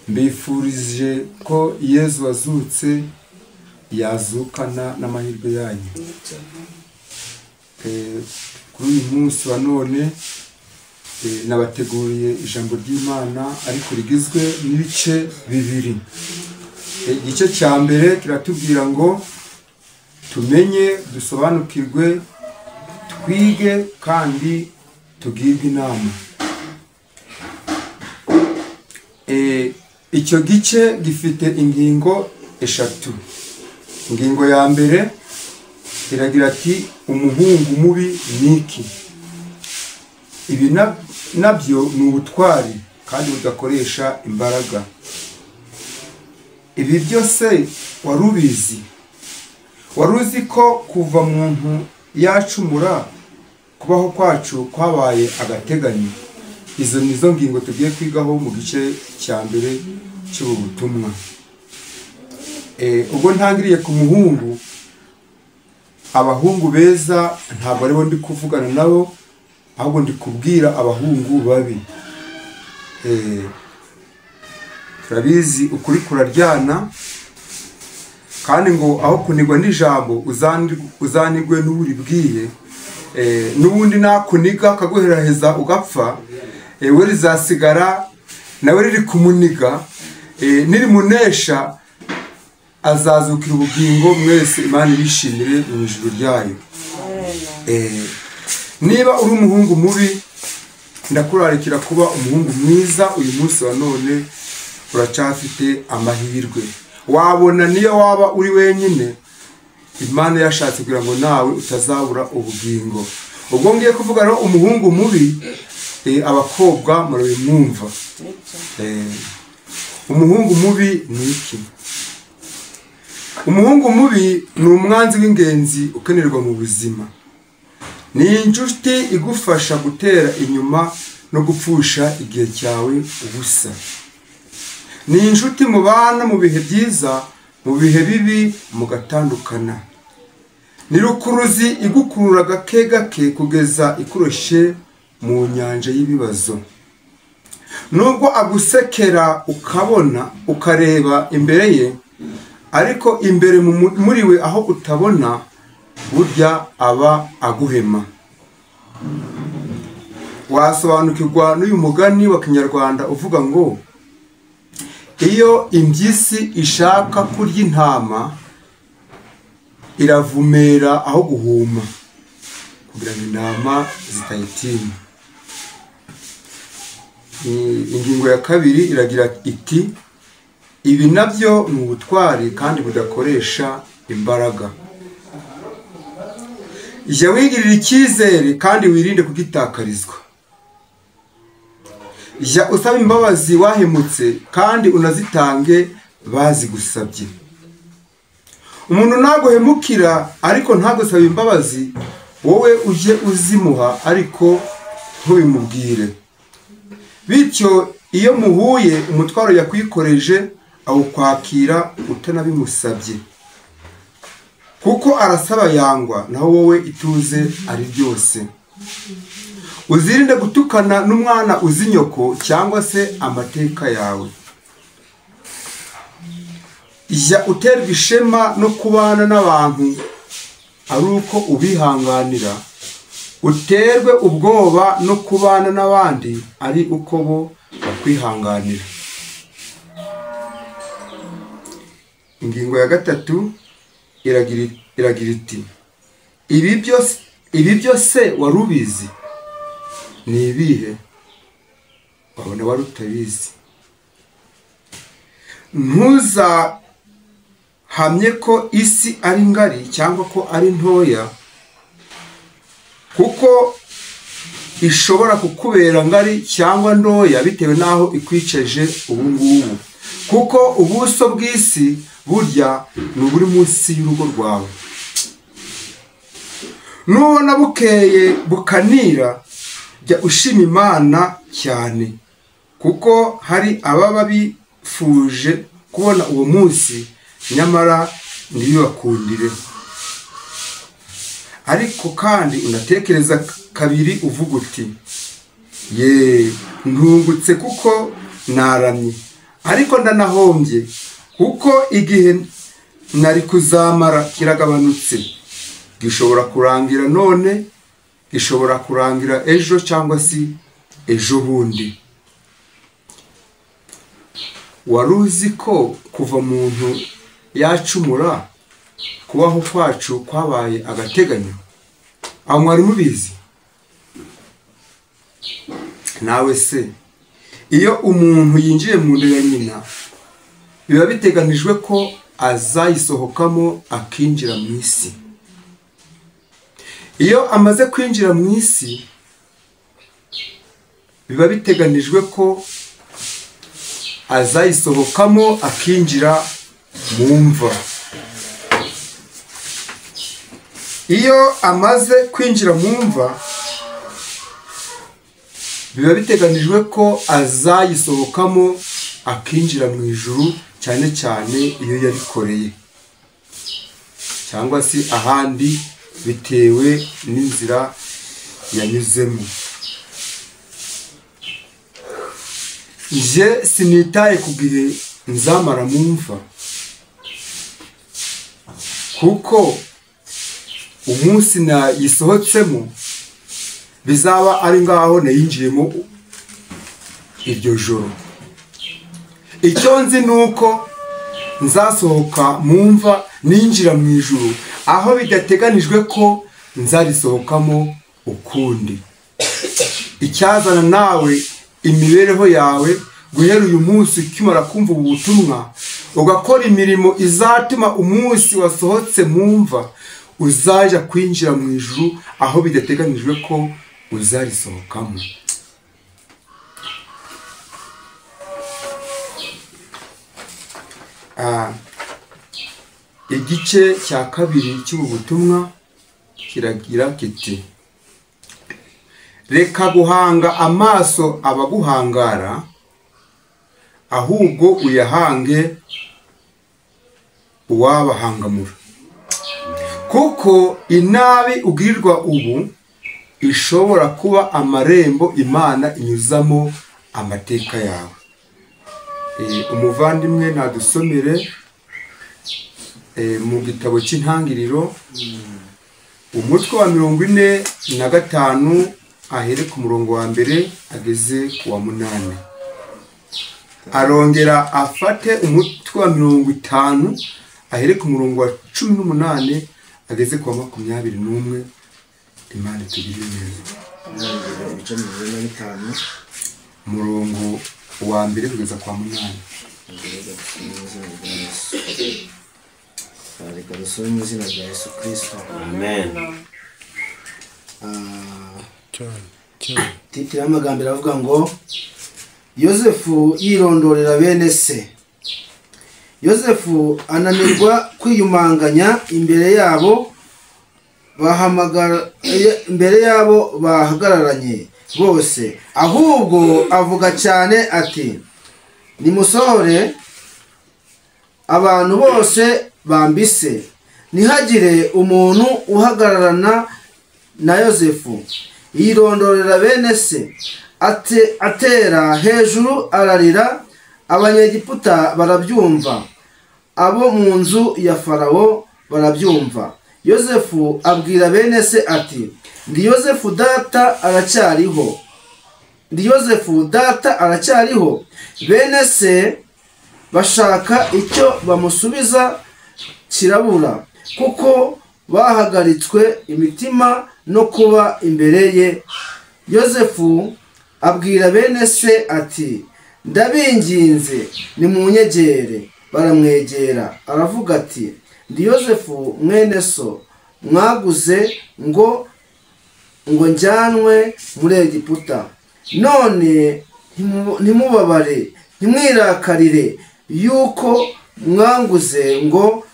Mbifurije ko Yezu wazutse yazukana n'amahirwe yanyu. Kuri uyu munsi wa none nabateguriye ijambo ry'Imana ariko rigizwe n'ibice bibiri. Igice cya mbere kiratubwira ngo tumenye, dusobanukirwe, twige kandi tugirwe inama. Icyo gice gifite ingingo eshatu. Ingingo ya mbere iragira ati umuhungu mubi niki. Ibi nabyo ni ubutwari kandi budakoresha imbaraga. Ibi byose warubizi? Waruzi ko kuva muntu yacumura kubaho kwacu kwabaye agateganyo? Izo nizo ngingo tugiye kwigaho mu gice cya mbere cy'ubu butumwa. Ubwo ntangiriye ku muhungu, abahungu beza ntabwo aribo ndi kuvugana nabo, ahubwo ndi kubwira abahungu babi. Turabizi ukuri kuraryana, kandi ngo aho kunigwa n'ijambo uzanigwe n'uribwiye. N'ubundi nakuniga akaguheraheza ugapfa, we rizasigara nawe riri kumuniga, nirimunesha azazukira ubugingo. Mwese Imana irishimire mu ijuru ryayo. Niba uri umuhungu mubi, ndakurarikira kuba umuhungu mwiza. Uyu munsi wa none uracyafite amahirwe. Wabona niyo waba uri wenyine, Imana yashatse kugira ngo nawe utazabura ubugingo. Ubwo ngiye kuvuga rero umuhungu mubi, abakobwa murabimwumva. Umuhungu mubi ni iki? Umuhungu mubi ni umwanzi w'ingenzi ukenerwa mu buzima. Ni inshuti igufasha gutera inyuma no gupfusha igihe cyawe ubusa. Ni inshuti mubana mu bihe byiza, mu bihe bibi mugatandukana. Ni rukuruzi igukurura gake gake kugeza ikuroshe mu nyanja y'ibibazo. Nubwo agusekera ukabona ukareba imbere ye, ariko imbere muri we aho utabona, burya aba aguhema. Wasobanukirwa n'uyu mugani wa Kinyarwanda uvuga ngo iyo impyisi ishaka kurya intama iravumera aho guhuma kugira ngo intama zitayitinya. Ingingo ya kabiri iragira iti ibi nabyo ni ubutwari kandi budakoresha imbaraga. Jya wigirira icyizere kandi wirinde kugitakarizwa. Jya usaba imbabazi wahemutse kandi unazitange bazigusabye. Umuntu naguhemukira ariko ntagusaba imbabazi, wowe ujye uzimuha ariko ntubimubwire. Bityo iyo muhuye umutwaro yakwikoreje awukwakira utanabimusabye, kuko arasaba yangwa, naho wowe ituze ari byose. Uzirinde gutukana n'umwana uzi nyoko cyangwa se amateka yawe. Jya uterwa ishema no kubana n'abantu ari uko ubihanganira, uterwe ubwoba no kubana n'abandi ari uko bo bakwihanganira. Ingingo ya gatatu iragira iti ibi byose warubizi ni ibihe? Wabona wari utabizi. Ntuzahamye ko isi ari ngari cyangwa ko ari ntoya, kuko ishobora kukubera ngari cyangwa ntoya bitewe n'aho ikwicaje ubu ngubu, kuko ubuso bw'isi burya ni uburi munsi y'urugo rwawe. Nubona bukeye bukanira, jya ushima Imana cyane, kuko hari ababa bifuje kubona uwo munsi nyamara ntibibakundire. Ariko kandi unatekereza kabiri uvuga uti ye ntungutse kuko Naramye ariko ndanahombye, kuko igihe nari kuzamara kiragabanutse. Gishobora kurangira none, gishobora kurangira ejo cyangwa se ejo bundi. Wari uzi ko kuva muntu yacumura kubaho kwacu kwabaye agateganyo? Aho mwari mubizi? Nawe se iyo umuntu yinjiye mu nda ya nyina, biba biteganijwe ko azayisohokamo akinjira mu isi. Iyo amaze kwinjira mu isi, biba biteganijwe ko azayisohokamo akinjira mu mva. Iyo amaze kwinjira mu mva, biba biteganijwe ko azayisohokamo akinjira mu ijuru, cyane cyane iyo yabikoreye cyangwa se ahandi bitewe n'inzira yanyuzemo. Nje sinitaye ku gihe nzamara mu mva, kuko umunsi nayisohotsemo bizaba ari ngaho nayinjiyemo iryo joro. Icyo nzi nuko nzasohoka mu mva ninjira mu ijuru, aho bidateganijwe ko nzarisohokamo ukundi. Icyazana nawe imibereho yawe guhera uyu munsi ukimara kumva ubu butumwa, ugakora imirimo izatuma umunsi wasohotse mu mva uzaja kwinjira mu ijuru, aho bidateganijwe ko uzarisohokamo. Igice cya kabiri cy'ubu butumwa kiragira kiti: reka guhanga amaso abaguhangara, ahubwo uyahange uwabahangamura. Kuko inabi ugirirwa ubu ishobora kuba amarembo Imana inyuzamo amateka yawe. Umuvandimwe nadusomere mu gitabo cy'Intangiriro umutwe wa 45, ahere ku murongo wa 1 ageze ku wa 8. Arongera afate umutwe wa 50, ahere ku murongo wa 18 ageze ku wa 21. Imana itugirire neza. Umurongo wa 1 kugeza kwa 8. Reka dusome mu izina rya Yesu Kristo. Amen. Titire y'amagambo iravuga ngo Yosefu yirondorera bene se. Yosefu ananirwa kwiyumanganya imbere yabo imbere yabo bahagararanye bose, ahubwo avuga cyane ati: nimusohore abantu bose bambise, ntihagire umuntu uhagararana na Yosefu. Yirondorera bene se, atera hejuru ararira. Abanyegiputa barabyumva, abo mu nzu ya Farawo barabyumva. Yosefu abwira bene se ati: ndi Yosefu data aracyariho, ndi Yosefu data aracyariho. Bene se bashaka icyo bamusubiza kirabura, kuko bahagaritswe imitima no kuba imbere ye. Yosefu abwira bene se ati: ndabinginze nimunyegere. Baramwegera. Aravuga ati: ndi Yosefu mwene so mwaguze ngo njyanwe muri Egiputa. None ntimubabare, ntimwirakarire yuko mwanguze ngo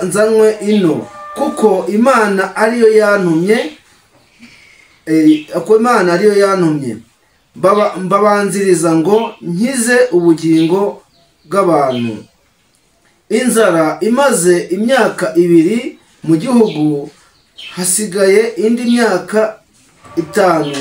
nzanwe ino, kuko Imana ariyo yantumye, Imana ariyo yantumye mbabanziriza ngo nkize ubugingo bw'abantu. Inzara imaze imyaka 2 mu gihugu, hasigaye indi myaka 5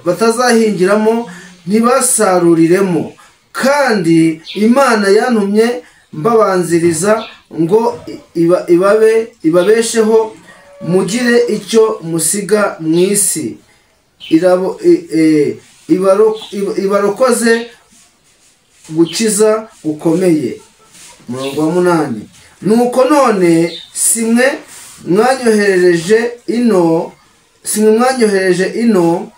batazahingiramo ntibasaruriremo. Kandi Imana yantumye mbabanziriza ngo ibabesheho, mugire icyo musiga mu isi, ibarokoze gukiza gukomeye. Umurongo wa 8, nuko none simwe mwanyohereje ino,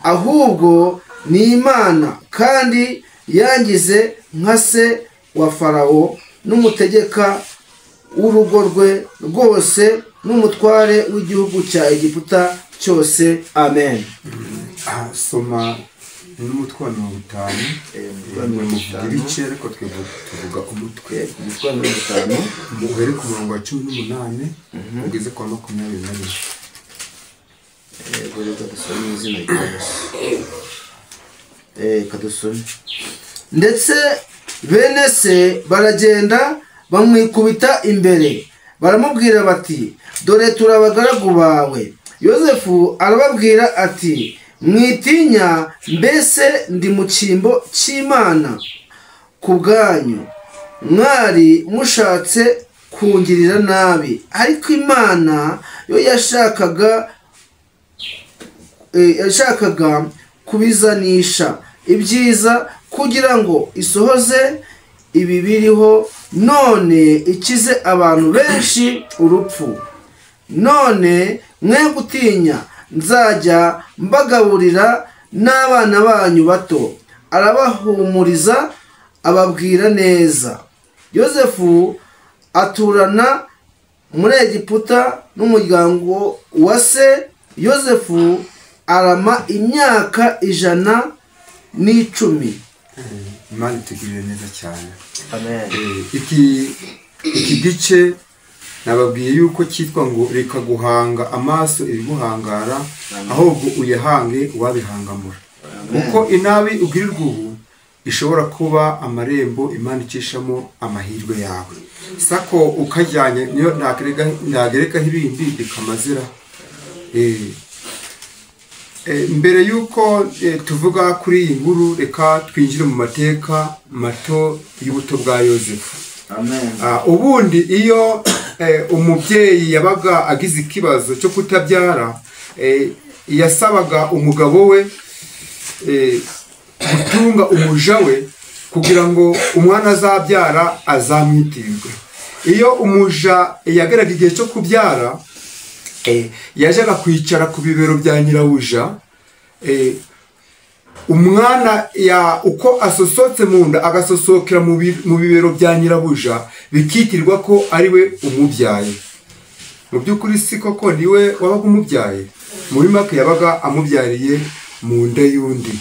ahubwo ni Imana, kandi yangize nka se wa Farawo n'umutegeka w'urugo rwe rwose n'umutware w'igihugu cya Egiputa cyose. Amen. Soma n'umutwe wa 50. Ibice ariko tuvuga umutwe. Umutwe wa 50 uhere ku murongo wa 18 ugeze kwa 21. Reka dusome izina rya Yesu. Kadusome. Ndetse bene se baragenda bamwikubita imbere, baramubwira bati, dore turabagaragu bawe. Yozefu arababwira ati, mwitinya, mbese ndi mu cyimbo cy'Imana ku bwanyu? Mwari mushatse kungirira nabi, ariko Imana yo yashakaga kubizanisha ibyiza, kugira ngo isohoze ibi biriho none, ikize abantu benshi urupfu. None mwe gutinya, nzajya mbagaburira n'abana banyu bato. Arabahumuriza ababwira neza. Yozefu aturana muri Egiputa n'umuryango wa se. Yozefu arama imyaka 110. Imana itugirire neza cyane. Amen. Iki gice nababwiye yuko cyitwa ngo reka guhanga amaso ibiguhangara, ahubwo uyahange uwabihangamura. Kuko inabi ugirirwa ubu ishobora kuba amarembo Imana icishamo amahirwe yawe. Sako ukajyanye niyo nagerekaho ibindi bikamazira. Mbere yuko tuvuga kuri iyi nkuru, reka twinjire mu mateka mato y'ubuto bwa Yozefu. Amen. Ubundi iyo umubyeyi yabaga agize ikibazo cyo kutabyara, yasabaga umugabo we gutunga umuja we kugira ngo umwana azabyara azamwitirwe. Iyo umuja yageraga igihe cyo kubyara, yajyaga kwicara ku bibero bya nyirabuja. Umwana uko asosotse mu nda agasosokera mu bibero bya nyirabuja, bikitirwa ko ari we umubyaye. Mu by'ukuri si koko niwe wabaga umubyaye, muri make yabaga amubyariye mu nda y'undi.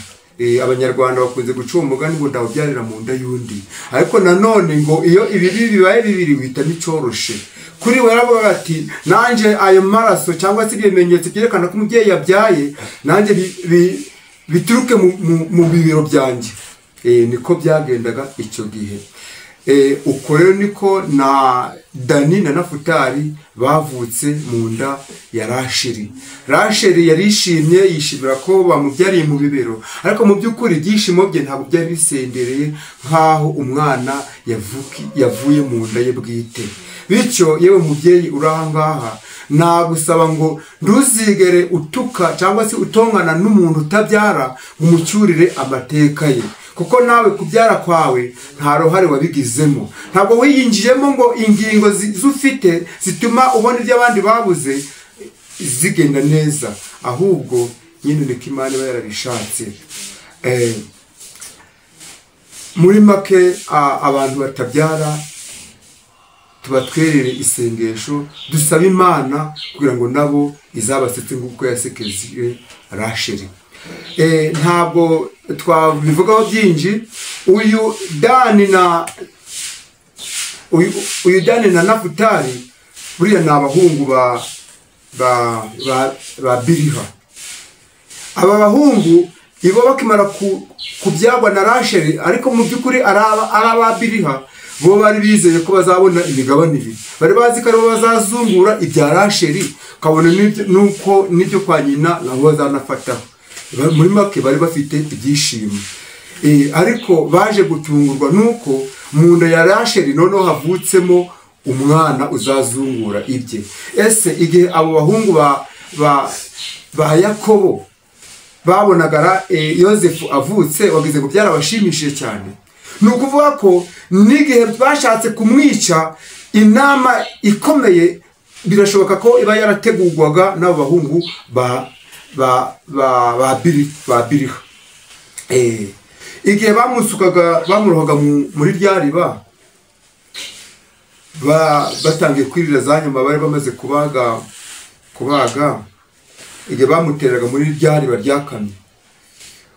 Abanyarwanda bakunze guca uwo mugani ngo ndawubyarira mu nda y'undi, ariko nanone ngo iyo ibibi bibaye bibiri wihitamo icoroshe. Kuri we yaravuga ati, nanjye ayo maraso cyangwa se ibimenyetso byerekana ko umubyeyi yabyaye, nanjye bituruke mu bibero byanjye. Niko byagendaga icyo gihe. Uko rero niko na Dani na Nafutali bavutse mu nda ya Rasheli. Rasheli yarishimye, yishimira ko bamubyariye mu bibero, ariko mu by'ukuri ibyishimo bye ntabwo byari bisendereye nk'aho umwana yavuye mu nda ye bwite. Bityo yewe mubyeyi uri aha ngaha, nagusaba ngo ntuzigere utuka cyangwa se utongana n'umuntu utabyara ngo umucyurire amateka ye, kuko nawe kubyara kwawe nta ruhare wabigizemo. Ntabwo wiyinjiyemo ngo ingingo zufite zituma ubona ibyo abandi babuze zigenda neza, ahubwo nyine niko Imana iba yarabishatse. Muri make abantu batabyara tubatwerere isengesho, dusaba Imana kugira ngo nabo izabasetse nk'uko yasekeje Rasheli. Ntabwo twabivugaho byinshi. Uyu Dani na Nafutali buriya ni abahungu ba Biliha. Aba bahungu ibo bakimara kubyagwa na Rasheli, ariko mu by'ukuri ari aba Biliha, Bo bari bizeye ko bazabona imigabane ibiri, bari bazi ko aribo bazazungura ibya Rasheli, kabone nuko n'ibyo kwa nyina nabo bazanafataho. Muri make bari bafite ibyishimo. Ariko baje gutungurwa nuko mu nda ya Rasheli noneho havutsemo umwana uzazungura ibye. Ese igihe abo bahungu ba Yakobo babonaga Yosefu avutse, wagize ngo byarabashimishije cyane. Ni ukuvuga ko n'igihe bashatse kumwica, inama ikomeye birashoboka ko iba yarategurwaga n'abo bahungu ba Biliha. Igihe bamusukaga bamurohaga muri rya riba, batangiye kwirira za nyuma bari bamaze kubaga, igihe bamuteraga muri rya riba ryakamye,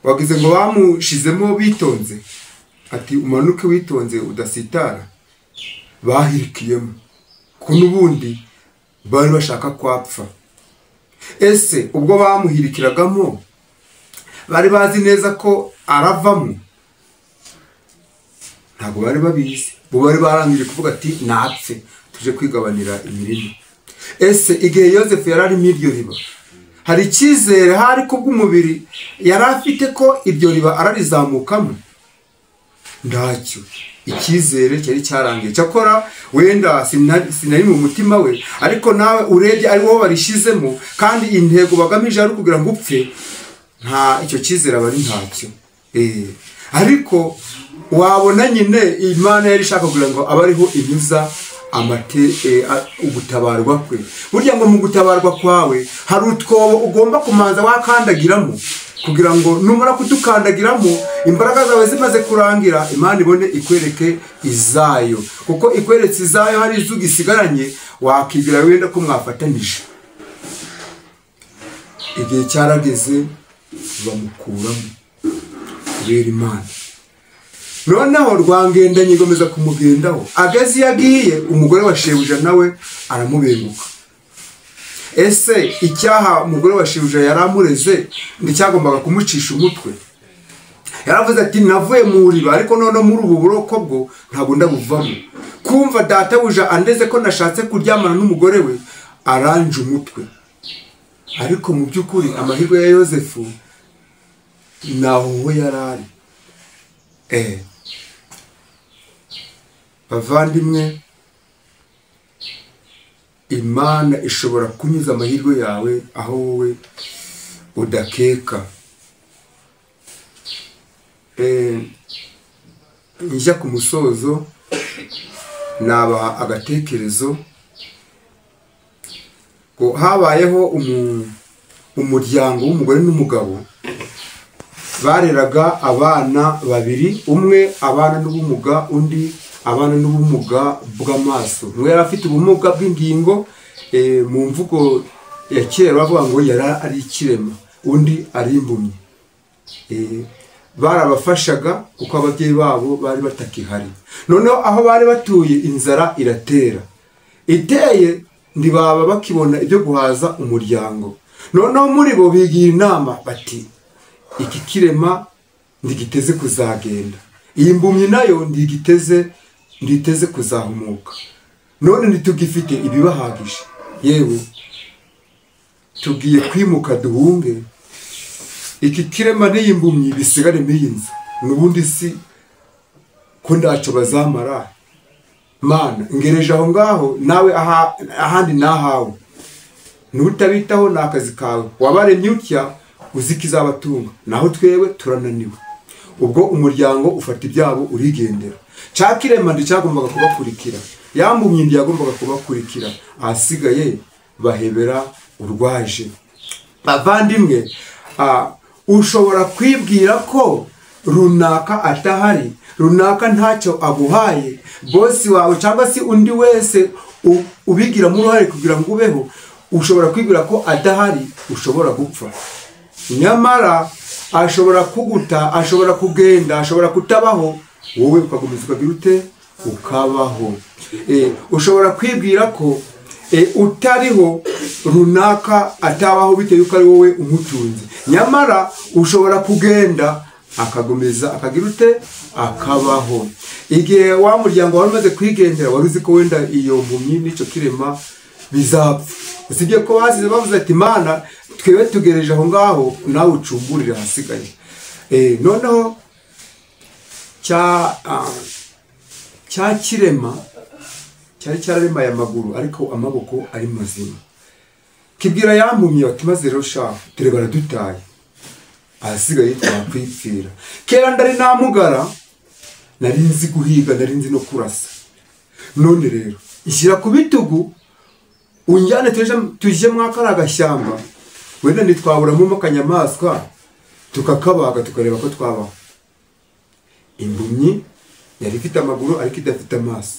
wagize ngo bamushizemo bitonze, ati umanuke witonze udasitara. Bahirikiyemo ko n'ubundi bari bashaka kwapfa. Ese ubwo bamuhirikiragamo bari bazi neza ko aravamo? Ntabwo bari babizi. Bo bari barangije kuvuga ati napfe tuje kwigabanira imirima. Ese igihe Yosefu yari ari muri iryo riba, hari icyizere hari kubw'umubiri yari afite ko iryo riba ararizamukamo? Ntacyo. Icyizere cyari cyarangiye. Cyakora wenda sinari mu mutima we, ariko nawe urebye ari wowe barishizemo, kandi intego bagamije ari kugira ngo upfe, nta icyo cyizere bari ntacyo. Ariko wabona nyine Imana yari ishaka kugira ngo abariho inyuza ugutabarwa kwe. Burya ngo mu gutabarwa kwawe hari utwobo ugomba kumanza wakandagiramo, kugira ngo numara kudukandagiramo imbaraga zawe zimaze kurangira, Imana ibone ikwereke izayo. Kuko ikweretse izayo hari izuga isigaranye, wakibwira wenda ko mwafatanije. Igihe cyarageze bamukuramo kubera Imana. Noneho rwangendanye igomeza kumugendaho. Ageze iyo agiye, umugore wa shebuja nawe aramubenguka. Ese icyaha umugore wa shebuja yaramureze nticyagombaga kumucisha umutwe? Yaravuze ati navuye mu riba, ariko none muri ubu buroko bwo ntabwo ndabuvamo. Kumva databuja andeze ko nashatse kuryamana n'umugore we, aranje umutwe. Ariko mu by'ukuri amahirwe ya Yosefu naho we yarari. Bavandimwe, Imana ishobora kunyuza amahirwe yawe aho wowe udakeka. Njya ku musozo nabaha agatekerezo ko habayeho umuryango w'umugore n'umugabo bareraga abana babiri, umwe abana n'ubumuga, undi abana n'ubumuga bw'amaso. Umwe yari afite ubumuga bw'ingingo, mu mvugo ya kera bavuga ngo yari ari ikirema, undi ari impumyi. Barabafashaga kuko ababyeyi babo bari batakihari. Noneho aho bari batuye inzara iratera, iteye ntibaba bakibona ibyo guhaza umuryango. Noneho muri bo bigira inama bati iki kirema ndigiteze kuzagenda, iyi mbumyi nayo nditeze kuzahumuka, none ntitugifite ibibahagije, yewe tugiye kwimuka duhunge, iki kirema n'iyi mbumyi bisigare muri iyi nzu, n'ubundi si ko ntacyo bazamara. Mana ngereje aho ngaho, nawe ahandi nahawe, nutabitaho ni akazi kawe, wabaremye utya uzi ikizabatunga, naho twewe turananiwe. Ubwo umuryango ufata ibyabo urigendera. Cya kirema nticyagombaga kubakurikira, yambumye ntiyagombaga kubakurikira, ahasigaye bahebera urwaje. Bavandimwe, ushobora kwibwira ko runaka atahari, runaka ntacyo aguhaye, bosi wawe cyangwa se undi wese ubigiramo uruhare kugira ngo ubeho, ushobora kwibwira ko adahari, ushobora gupfa. Nyamara ashobora kuguta, ashobora kugenda, ashobora kutabaho, wowe ukagumiza ukagira ute? Ukabaho. Ushobora kwibwira ko utariho runaka atabaho bitewe yuko ari wowe umutunze. Nyamara ushobora kugenda akagomeza akagira ute? Akabaho. Igihe wa muryango wari umaze kwigendera, wari uzi ko wenda iyo mpumyi n'icyo kirema bizapfa, usibye ko basize bavuze ati Imana twebwe tugereje aho ngaho, nawe ucumburire ahasigaye. Noneho cya kirema cyari cyararemaye amaguru ariko amaboko ari mazima, kibwira ya mpumyi ati maze rero shafu tere baradutaye, ahasigaye twakwipfira. Kera ndari namugara, nari nzi guhiga, nari nzi no kurasa, none rero ishyira ku bitugu unjyane tuje mwakara agashyamba, wenda ntitwaburamo akanyamaswa tukakabaga tukareba ko twabaho. Impumyi yari ifite amaguru ariko idafite amaso,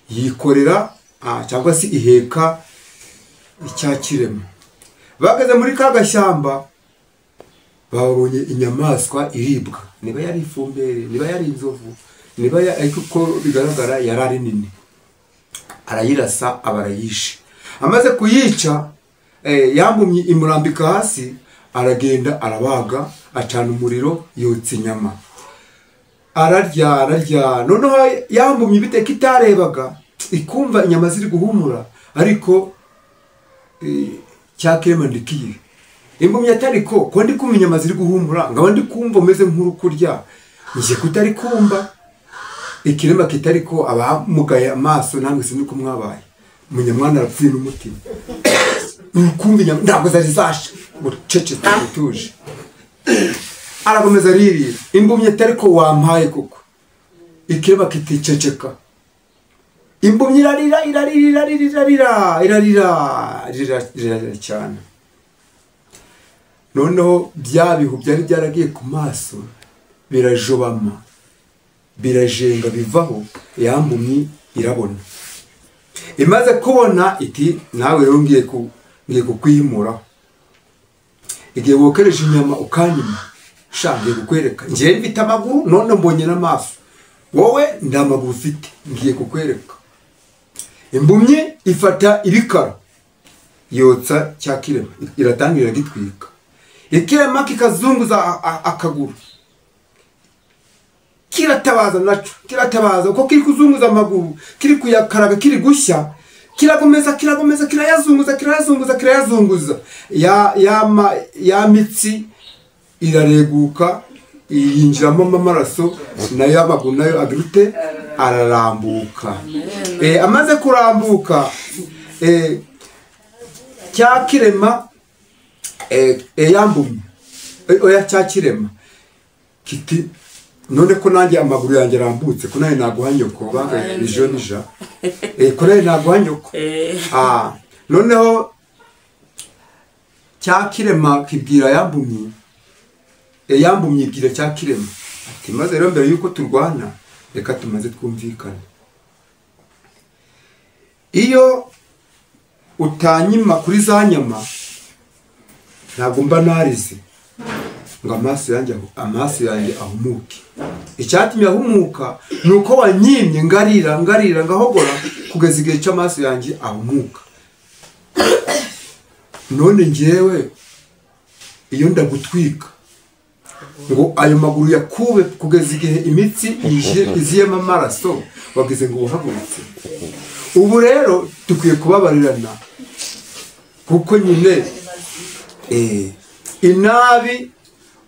yikorera cyangwa se iheka icya kirema. Bageze muri ka gashyamba babonye inyamaswa iribwa, niba yari ifumbere, niba yari inzovu, niba ariko uko bigaragara yari ari nini. Arayirasa aba arayishe. Amaze kuyica, yambumye imurambika hasi, aragenda arabaga, acana umuriro, yotsa inyama, ararya ararya. Noneho yambumye ibiteka itarebaga, ikumva inyama ziri guhumura, ariko cya kirema ndikiye. Impumyi atariko ko ndi kumva inyama ziri guhumura, ngaba ndi kumva umeze nk'urukurya, nje kutari kumva ikirema kitariko abamugaye amaso, namwe sinzi uko mwabaye. Munyamwana arapfuye n'umutima, ukumva inyama ntabwo zari zasha, bucecetse butuje. Arakomeza aririra. Impumyi atariko wampaye koko, ikirema kiticeceka. Impumyi irarira irarira irarira irarira irarira irarira cyane. Noneho bya bihu byari byaragiye ku maso birajobama, birajenga bivaho, ya mpumyi irabona. Imaze kubona iti nawe rero ngiye kukwimura, igihe wokereje inyama ukanyima, sha ngiye kukwereka, ngiye mfite amaguru none mbonye n'amaso, wowe nda maguru ufite, ngiye kukwereka. Impumyi ifata ibikara yotsa cya kirema, iratangira gitwika. Ikirema kikazunguza akaguru, kiratabaza naco, kiratabaza uko kiri kuzunguza amaguru, kiri kuyakaraga, kiri gushya, kiragomeza kiragomeza, kirayazunguza kirayazunguza kirayazunguza, ya mitsi irareguka, yinjiramo amaraso, nayo amaguru nayo agirute ararambuka. Amaze kurambuka, cya kirema yambumye oya cya kirema kiti none ko nanjye amaguru yanjye arambutse, ko nawe naguha nyoko, banga ijonija, ko nawe naguha nyoko. Noneho cya kirema kibwira yambumye, yambumye ibwira cya kirema ati maze rero mbere yuko turwana reka tumaze twumvikane. Iyo utanyima kuri za nyama ntabwo mba narize ngo amaso yanjye ahumuke. Icyatumye ahumuka ni uko wanyimye ngarira ngarira ngahogora kugeza igihe cy'amaso yanjye ahumuka. None ngewe iyo ndagutwika ngo ayo maguru yakube kugeza igihe imitsi iziyemo amaraso, wagize ngo uhagurutse. Ubu rero dukwiye kubabarirana, kuko nyine inabi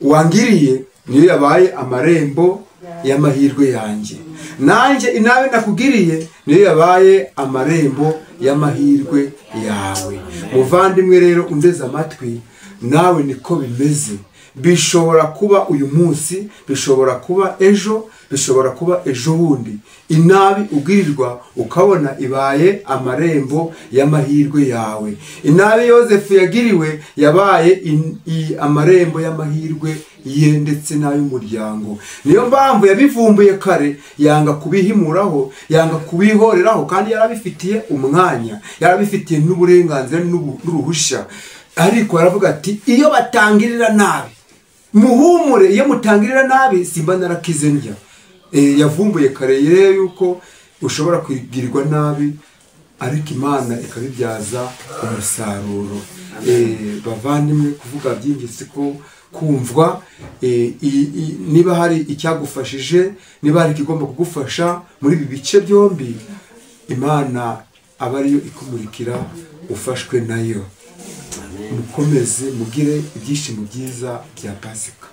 wangiriye niyo yabaye amarembo y'amahirwe yanjye, nanjye inabi nakugiriye niyo yabaye amarembo y'amahirwe yawe. Muvandimwe rero undeze amatwi, nawe niko bimeze. Bishobora kuba uyu munsi, bishobora kuba ejo, bishobora kuba ejo bundi. Inabi ugirirwa ukabona ibaye amarembo y'amahirwe yawe. Inabi Yosefu yagiriwe yabaye amarembo y'amahirwe ye ndetse n'ay'umuryango. Niyo mpamvu yabivumbuye kare, yanga kubihimuraho, yanga kubihoreraho, kandi yarabifitiye umwanya, yarabifitiye n'uburenganzira n'uruhushya. Ariko aravuga ati iyo batangirira nabi muhumure, iyo mutangirira nabi simba narakize ndya. Yavumbuye kare rero yuko ushobora kwigirirwa nabi ariko Imana ikabibyaza umusaruro. Bavandimwe, kuvuga byinshi ko kumvwa, niba hari icyagufashije, niba hari ikigomba kugufasha muri ibi bice byombi, Imana aba ariyo ikumurikira, ufashwe nayo. Mukomeze mugire ibyishimo byiza bya Pasika.